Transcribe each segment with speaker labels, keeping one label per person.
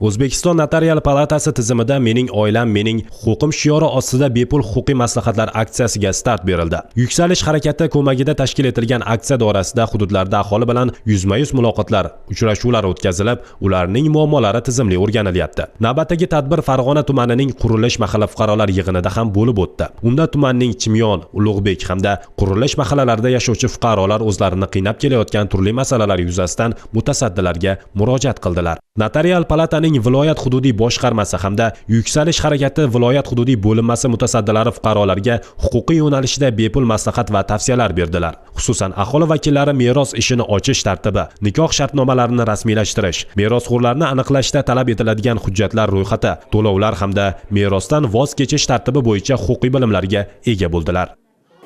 Speaker 1: O'zbekiston Notarial palatasi tizimida "Mening oilam, mening huquqim" shiori ostida bepul huquqiy maslahatlar aksiyasiga start berildi. Yuksalish harakati ko'magida tashkil etilgan aksiya doirasida hududlarda aholi bilan yuzma-yuz muloqotlar, uchrashuvlar o'tkazilib, ularning muammolari tizimli o'rganilyapti. Navbatdagi tadbir Farg'ona tumanining Qurilish mahalla fuqarolar yig'inida ham bo'lib o'tdi. Unda tumanning Chimyon, Ulug'bek hamda Qurilish mahallalarida yashovchi fuqarolar o'zlarini qiynab kelayotgan turli masalalar yuzasidan mutasaddilarga murojaat qildilar. Notarial palataning viloyat hududiy boshqarmasi hamda Yuksalish harakati viloyat hududiy bo'linmasi mutasaddilari fuqarolarga huquqiy yo'nalishda bepul maslahat va tavsiyalar berdilar. Xususan, aholi vakillari meros ishini ochish tartibi, nikoh shartnomalarini rasmiylashtirish, merosxo'rlarni aniqlashda talab etiladigan hujjatlar ro'yxati, to'lovlar hamda merosdan voz kechish tartibi bo'yicha huquqiy bilimlarga ega bo'ldilar.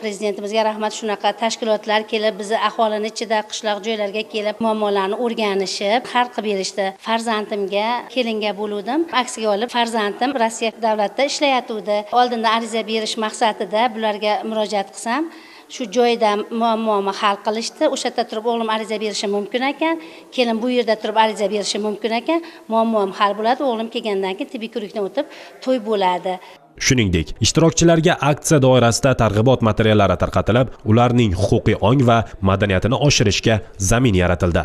Speaker 2: Prezidentimizga rahmat, shunaqa tashkilotlar kelib, bizni aholini ichida qishloq joylarga kelib, muammolarni o'rganishib, hal qilib berishdi. Farzandimga kelinga bo'luvdim. Aksiga olib, farzandim Rossiya davlatida ishlayotgandi. Oldinda ariza berish maqsadida bularga murojaat qilsam, shu joyda muammoni hal qilishdi. O'sha yerda turib o'g'lim ariza berishi mumkin ekan, kelin bu yerda turib ariza berishi mumkin ekan, muammoim hal bo'ladi. O'g'lim kelgandan keyin tibbiy ko'rikdan o'tib, to'y bo'ladi.
Speaker 1: Shuningdek, ishtirokchilarga aksiya doirasida targ'ibot materiallari tarqatilib, ularning huquqiy ong va madaniyatini oshirishga zamin yaratildi.